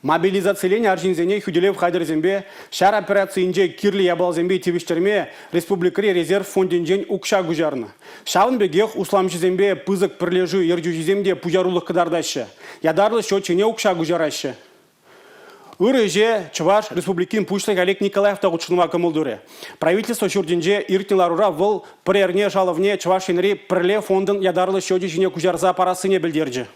Мобилизациленӗ арҫынсене хӳтӗлев хатӗрӗсемпе, ҫар операцийӗнче кирлӗ япаласемпе тивӗҫтерме республикӑри резерв фондӗнчен укҫа куҫарнӑ. Ҫавӑн пекех усламҫӑсемпе пысӑк пӗрлешӳ ертӳҫисем те пуҫарулӑх кӑтартаҫҫӗ, ятарлӑ счет ҫине укҫа куҫараҫҫӗ. Ырӑ ӗҫе Чӑваш Республикин Пуҫлӑхӗ Олег Николаев та хутшӑнма кӑмӑл турӗ. Правительство ҫуртӗнче иртнӗ ларура вӑл пӗр эрне шалӑвне Чӑваш Енри Пӗрле фондӑн ятарлӑ счечӗ ҫине куҫарса парассине пӗлтерчӗ.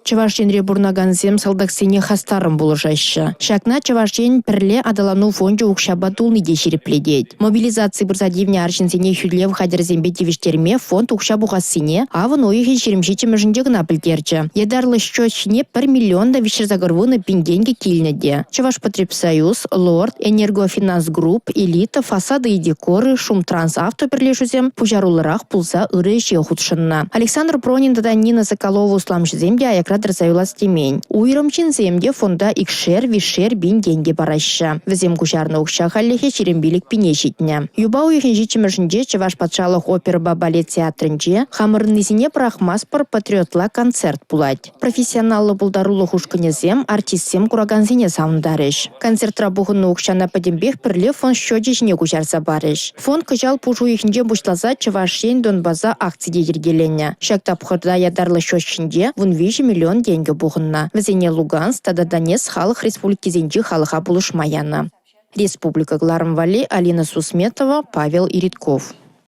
Чӑваш Енре пурӑнакансем салтаксене хастаррӑн пулӑшаҫҫӗ. Ҫакна Чӑваш Ен Пӗрле аталану фончӗ укҫапа тулни те ҫирӗплетет. Мобилизаци пырса тивнӗ арҫынсене хӳтӗлев хатӗрӗсемпе тивӗҫтерме фонд укҫа пухассине авӑн уйӑхӗн 27-мӗшӗнче кӑна пӗлтерчӗ. Ятарлӑ счет ҫине 1 миллион та 380 пин тенкӗ килнӗ те. Чӑвашпотребсоюз, Лорд, Энергофинансгрупп, Элита, Фасады и декоры, Шумтрансавто пӗрлешӳсем пуҫаруллӑрах пулса ырӑ ӗҫе хутшӑннӑ. Александр Пронин тата Нина Соколова усламҫӑсем те аякра тӑрса юлас темен. Уйрӑм ҫынсем те фонда икшер, виҫшер пин тенкӗ параҫҫӗ. Вӗсем куҫарнӑ укҫа хальлӗхе 25 пине ҫитнӗ. Юпа уйӑхӗн ҫиччӗмӗшӗнче Чӑваш патшалӑх оперӑпа балет театрӗнче «Хамӑрӑннисене пӑрахмастпӑр» патриотла концерт пулать. Профессионаллӑ пултарулӑх ушкӑнӗсем, артистсем куракансене савӑнтарӗҫ. Концертра пухӑннӑ укҫана пӗтӗмпех пӗрле фонд счечӗ ҫине куҫарса парӗҫ. Фонд кӑҫал пуш уйӑхӗнчен пуҫласа «Чӑваш Ен Донбаса» акци те йӗркеленӗ. Ҫак тапхӑрта ятарлӑ счет ҫинче 13 миллион тенкӗ пухӑннӑ. Вӗсене Луганск тата Донецк халӑх республикисенчи халӑха пулӑшма янӑ. Республика кӑларӑм валли Алина Сусметова, Павел Иритков.